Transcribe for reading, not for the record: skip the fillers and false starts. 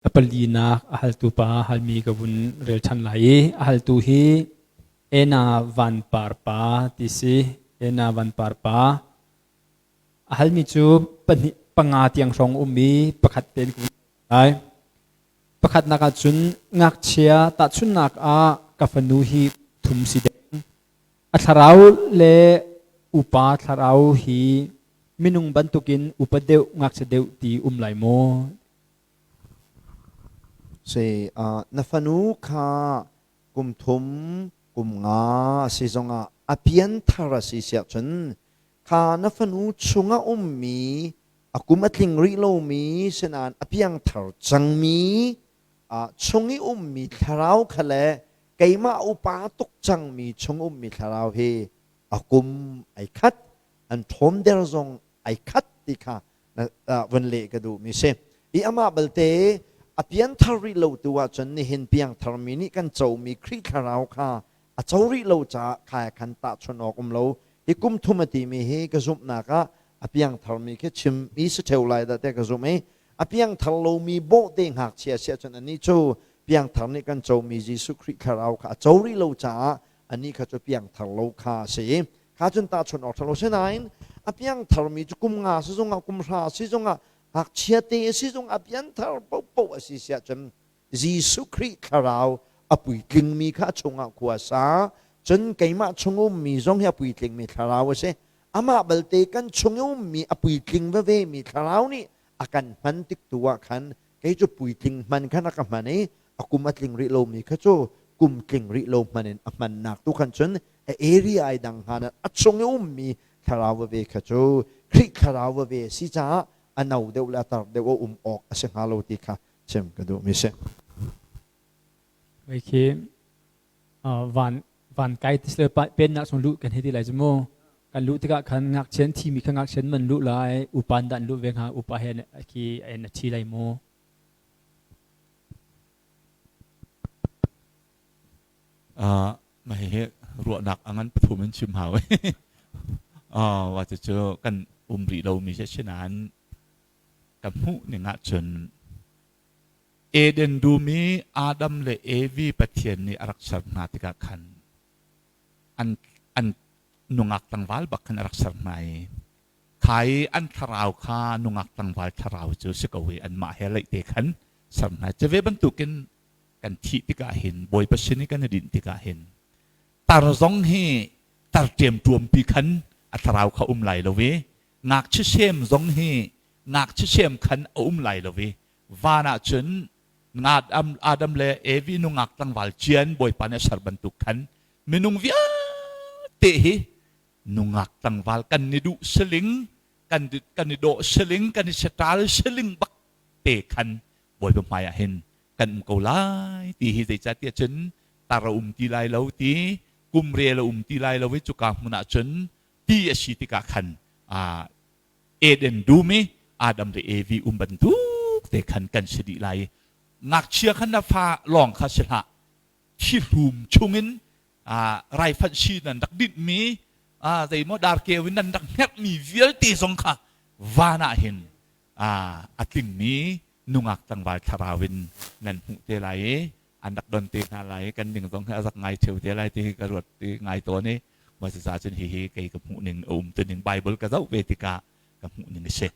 A palinak a haltu pa halmi ka vun rel ṭhan lai i a haltu hi Ena Vanpar pa ti si. Ena Vanpar pa. A halmi cu pahnih panga tiang hrawng um i pakhat tein ka vun lai. Pakhatnak ah cun ngakchia tahchunhnak ah ka fanu hi thum si deng. A thlarau le upa thlarau hi minung bantukin upa deuh ngakchia deuh ti um lai maw? Si, na fanu kha kum thum, kum nga a si zongah a pianthar a si siah cun kha na fanu chungah ummi a kum a tling rih lomi sinain a piangthar cangmi chung i ummi thlarau kha le keimah upa tuk cangmi chung ummi thlarau hi a kum ai khat an ṭhawmder zong ai khat ti kha vun leh ka duhmi si. I amah balte a pianthar rih lo tu ahcun nihin piangthar mi nih kan comi Khrih thlarau kha a co rih lo caah khai khan tahchunh awk um lo. Hi kum thum a timi hi ka zumhnak ah a piangthar mi khi chim i si ṭheo lai dah tiah ka zumh i a piangthar lomi bawhte ngakchia si ahcun anih cu piangthar nih kan comi Jesuh Khrih thlarau kha a co rih lo caah anih kha cu piangthar lo kha a si i kha cun tahchunh awk ṭha lo. Sinain a piangthar mi cu kum nga si zongah kum hra si zongah ngakchia te a si zongah pianthar paohpaoh a si siah cun Jesuh Khrih thlarau a puitlingmi kha a chungah khua sa. Cun keimah chung ummi zong hi a puitlingmi thlarau a si. Amah balte kan chung i ummi a puitling veve mi thlarau nih a kan hman tik tu ah khan kei cu puitling hman khan a ka hman i a kum a tling rih lomi kha cu kum tling rih lo hman in a hmannak tu khan cun a area ai dang hnga a chung i ummi thlarau veve kha cu Khrih thlarau veve a si caah a no deuh le a tar deuh a um awk a si hnga lo ti kha chim ka duhmi si. Wei khi van van kai ti le pennak chung luh kan hei ti lai cu mu. Kan luh tikah khan ngakchian thimi kha ngakchian man luh lai upa dan luh ve hnga upa he khi en a thi lai mu. Mah hihi ruahnak a ngan pathum in chim hau. Wa cu kan um rih lomi si sinain ka hmuh ning ahcun Eden dum i Adam le Evi Pathian nih a rak ser hna tikah khan an an nungak tlangval bak khan a rak ser hna i kha i an thlarau kha nungak tlangval thlarau cu si ko i anmah he leihte khan ser hna. Cu ve bantukin kan thih tikah hin Bawipa sin i kan i dinh tikah hin tar zong hi tar ṭiamṭuampi khan a thlarau kha um lai lo i ngakchia sem zong hi ngakchia sem khan a um lai lo i van ah cun Adam le Evi nungak tlangval cian Bawipa nih a ser bantuk khan minung vialte hi nungak tlangval kan ni duh siling kan kan i dawh siling kan i saṭal siling bak te khan Bawipa hmai ah hin kan um ko lai ti hi zeicahtiah cun tar a um ti lai lo ti kum rel a um ti lai lo i cuka hmun ah cun ti a si tikah khan Eden dum i Adam le Evi um bantuk te khan kan si dih lai i ngakchia khan na fa lawng kha si hlah thihlum chungin raifanh si nan rak dinhmi zeimaw darkeu in nan rak hngerhmi vialte zong kha van ah hin a tlingmi nungak tlangval thlarau in nan hmuh te lai i an rak don te hna lai i kan ning zong hi a zak ngai ṭheo te lai ti hi ka ruat ti ngai tawn i mah cucaah cun hihi kei ka hmuh ning a um tuning Bible ka zoh ve tikah ka hmuh ning a si.